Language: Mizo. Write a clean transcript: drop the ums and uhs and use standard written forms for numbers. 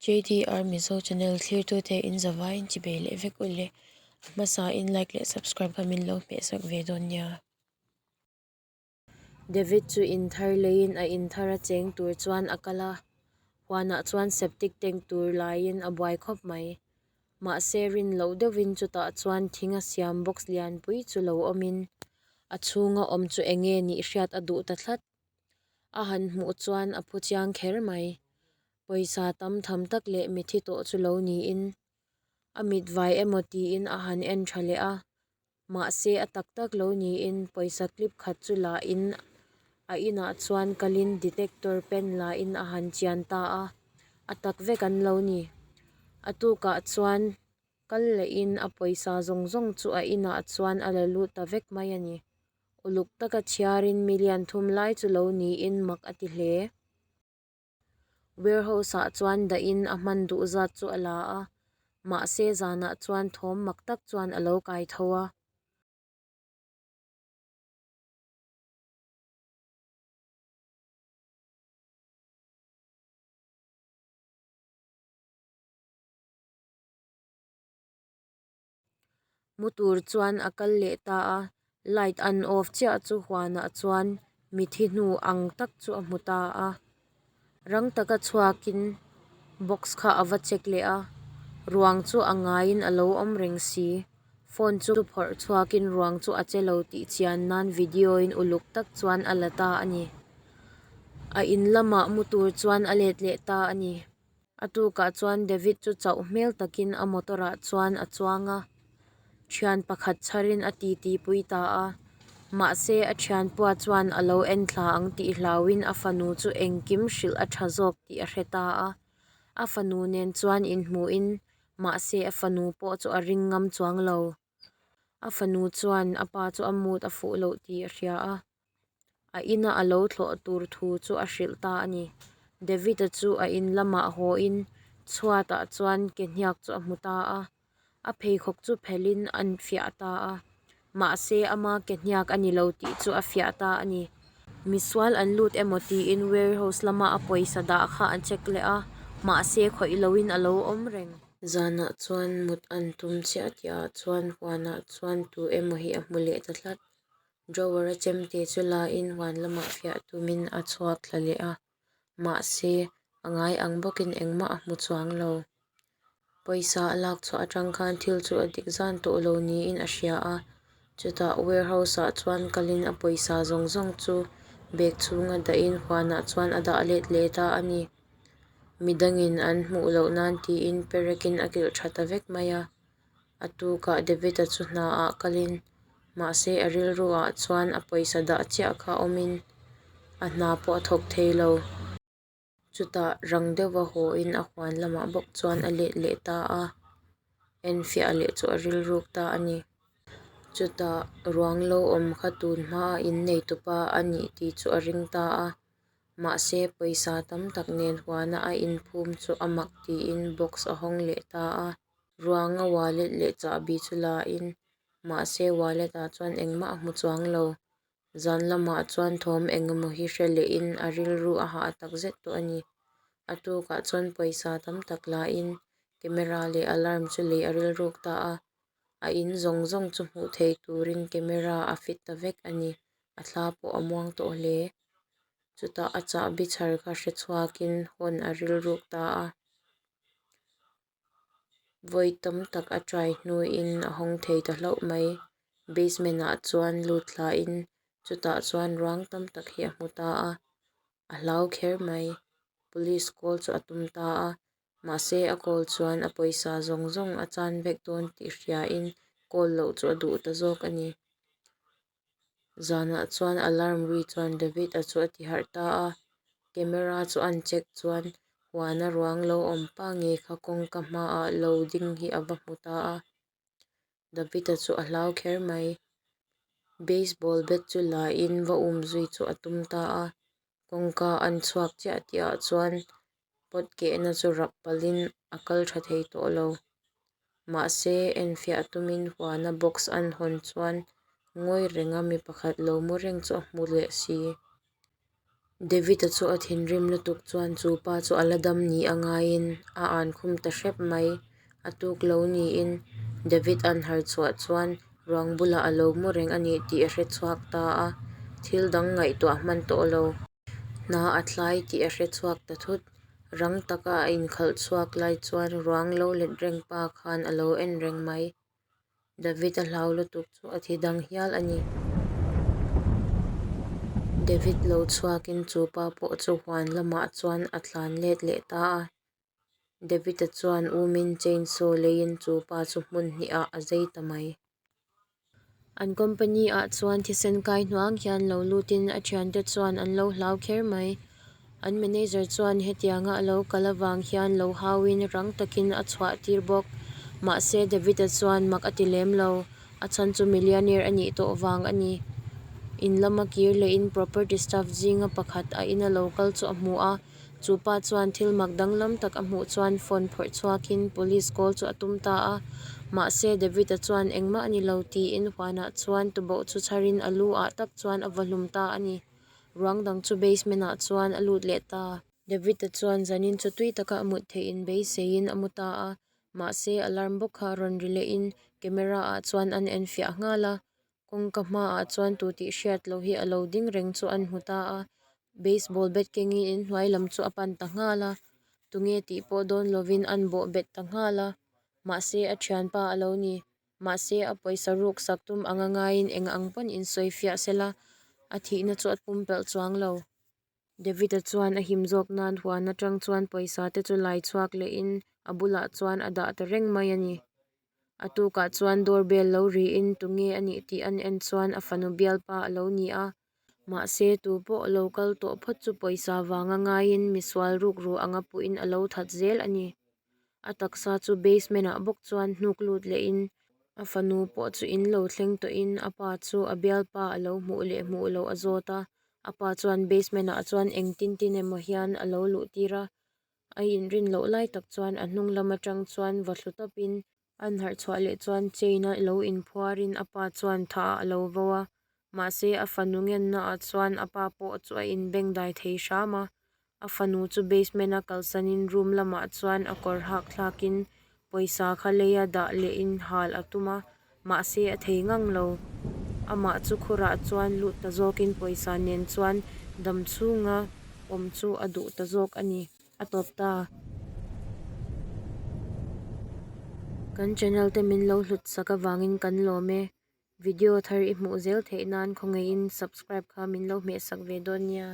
JDR Mizo channel thlirtute in zavaiin chibei leh vek u le. A hmasa in like leh subscribe kha min lo hmehsak ve dawn nia. David chu in thar leiin a in thar a cheng tur chuan a kal a, huanah chuan septic tank tur laiin a buai khawp mai. Mahse rin loh deuhin chutah chuan thing a siam box lianpui chu lo awmin a chhunga awm chu eng nge nih hriat a duh ta tlat. A han hmuh chuan a phu chiang kher mai. Pawisa tam tham tak leh mithi tawh chu lo niin a mit vai emaw tiin a han en tha leh a, mahse a tak tak lo niin pawisa clip khat chu la in a inah chuan kalin detector pen la in a han chian ta a, a tak vek an lo ni. A tukah chuan kal leh in a pawisa zawng zawng chu a inah chuan a la lut ta vek mai a ni. Uluk taka chhiarin million thum lai chu lo niin mak a ti hle. Warehouse-ah chuan dahin a hman duh zat chu a la a, mahse zanah chuan thawm mak tak chuan a lo kai tho a. Mu tur chuan a kal leh ta a, light an off chiah chu huanah chuan mithi hnu ang tak chu a hmu ta a. Rang taka chhuakin box kha a va check leh a, ruang chu a ngaiin a lo awm reng si. Phone chu phawrh chhuakin ruang chu a che lo tih chian nan video in uluk tak chuan a la ta a ni. A in lamah mu tur chuan a let leh ta a ni. A tukah chuan David chu chauh hmel takin a motor ah chuan a chuang a, thian pakhat chharin a titi pui ta a. Mahse a thianpua chuan a lo en thla ang tih hlauhin a fanu chu engkim hrilh a tha zawk tih a hre ta a. A fanu nen chuan inhmuhin mahse a fanu pawh chu a ring ngam chuang lo. A fanu chuan a pa chu a mood a fuh loh tih a hria a. A ina a lo thlawh tur thu chu a hrilh ta a ni. David-a chu a in lamah hawin chhuatah chuan ke hniak chu a hmu ta a. A pheikhawk chu phelhin a fiah ta a. Mahse, ama ke hniak a ni lo tih chu a fiah ta a ni. Misual an lut emaw tiin warehouse lama a pawisa dah kha a check leh a, mahse khawih loin a lo awm reng. Zanah chuan mut an tum chiah tihah chuan huanah chuan tu emaw hi a hmu leh ta tlat. Drawer a chemte chu lain huan lamah fiah tumin a chhuak thla leh a, mahse a ngai ang bawkin engmah a hmu chuang lo. Pawisa a lak chhuah atang khan thil chu a dik zan tawh lo niin a hria a, chutah warehouse ah chuan kalin a pawisa zawng zawng chu bag chhunga dahin huanah chuan a dah let leh ta a ni. Midangin an hmuh loh nan tiin perekin a kilh tha ta vek mai a. A tukah David-a chu hna ah kalin mahse a rilru ah chuan a pawisa dah chiah kha awmin a hna pawh a thawk thei lo. Chutah rang deuha hawin a huan lamah bawk chuan a let leh ta a, enfiah leh chu a rilruk ta a ni. Chutah ruang lo awm kha tun hmaa innei tupa a nih tih chu a ring ta a, mahse pawisa tam tak nen huana a inphum chu a mak tiin box a hawng leh ta a. Ruanga wallet leh chahbi chu la in mahse wallet ah chuan engmah a hmu chuang lo. Zan lamah chuan thawm eng emaw hi hre leh in a rilru a hah tak zet tawh a ni. A tukah chuan pawisa tam tak la in camera leh alarm chu lei a rilruk ta a. A in zawng zawng chu hmuh theih turin camera a fit ta vek a ni. A thla pawh a muang tawh hle. Chutah a chahbi chhar kha hre chhuakin hawn a rilruk ta a. Vawi tam tak a try hnuin a hawng thei ta hlauh mai. Basement ah chuan lut thlain chutah chuan ruang tam tak hi a hmu ta a, a hlau kher mai. Police call chu a tum ta a, mahse a call chuan a pawisa zawng zawng a chan vek dawn tih hriain call loh chu a duh ta zawk a ni. Zanah chuan alarm ri chuan David a chu a ti harh ta a, camera chu an check chuan huana ruang lo awm pa ngei kha kawngka hmaah lo ding hi a va hmu ta a, David a chu a hlau kher mai. Baseball bat chu la in va um zui chu a tum ta a, kawngka an chhuak chiah tih ah chuan pot kehna chu rap palhin a kal tha thei tawh lo. Mahse, enfiah tumin huana box an hawn chuan ngawi renga mi pakhat lo mu reng chu a hmu leh si. David-a chu a thinrim lutuk chuan chu pa chu a la dam ni a ngaiin a an khum ta hrep mai. A tuk lo niin David-a'n har chhuah chuan ruang bulah a lo mu reng a ni tih a hre chhuak ta a, thil dang ngaihtuah hman tawh lo. Hna a thlai tih a hre chhuak ta thut. Rang taka a inkhalh chhuak lai chuan ruang lo let reng pa khan a lo en reng mai. David a hlau lutuk chu a thi dang hial a ni. David lo chhuakin chu pa pawh chu huan lamah chuan a tlan let leh ta a. David-a chuan umin chainsaw leiin chu pa chu hmun hnihah a zai ta mai. An company ah chuan thisen kai hnuang hian lo lutin a thiante chuan an lo hlau kher mai. An manager chuan hetianga a lo kal avang hian lo hauin rang takin a chhuah tir bawk. Mahse David-a chuan mak a ti lem lo, a chhan chu millionaire a nih tawh vang a ni. In lama kir lehin property staff zinga pakhat a ina lo kal chu a hmu a, chu pa chuan thil mak danglam tak a hmuh chuan phone phawrh chhuakin police call chu a tum ta a. Mahse David-a chuan engmah a ni lo tiin huanah chuan tuboh chu chharin a lu ah tak chuan a vahlum ta a ni. Ruang dang chu basement ah chuan a lut leh ta. David-a chuan zanin chu tui taka a mut theih in beiseiin a mu ta a, mahse alarm bawk kha rawn ri lehin camera ah chuan an en fiah nghal a, kawngka hmaah chuan tu tih hriat loh hi a lo ding reng chu an hmu ta a, baseball bat kengin inhnuai lam chu a pan ta nghal a, tunge tih pawh dawn lovin an bawh bet ta nghal a, mahse a thianpa a lo ni. Mahse, a pawisa ruk sak tum anga ngaiin eng ang pawn insawi fiah sela, a thihna chu a pumpelh chuang lo. David-a chuan a him zawk nan huan atang chuan pawisa te chu lai chhuak lehin a bulah chuan a dah ta reng mai a ni. A tukah chuan door bell lo riin tunge a nih tih an en chuan a fanu bialpa a lo ni a. Mahse, tu pawh lo kal tawh phawt chu pawisa vanga ngaiin misual rukru anga puhin a lo that zel a ni. A taksa chu basement ah bawk chuan hnuk lut lehin a fanu pawh chu in lo thleng tawhin a pa chu a bialpa a lo hmuh leh hmuh loh a zawt a, a pa chuan basement ah chuan eng tin tin emaw hian a lo luh tir a, a inrin loh lai tak chuan a hnung lam atang chuan va thlu tawpin an harh chhuah leh chuan chain a lo inphuarin a pa chuan tha a lo vo a, mahse a fanu ngenna ah chuan a pa pawh chu a inbengdai thei hram a. A fanu chu basement a kalsanin room lamah chuan a kawr hak thlakin pawisa kha leia dah lehin hal a tum a, mahse a thei ngang lo. Amah chu khurah chuan lut ta zawkin pawisa nen chuan dam chhunga awm chu a duh ta zawk a ni. A tawp ta. Kan channel te min lo hlut sak avangin kan lawm e. Video thar i hmuh zel theih nan khawngaihin subscribe kha min lo hmehsak ve dawn nia.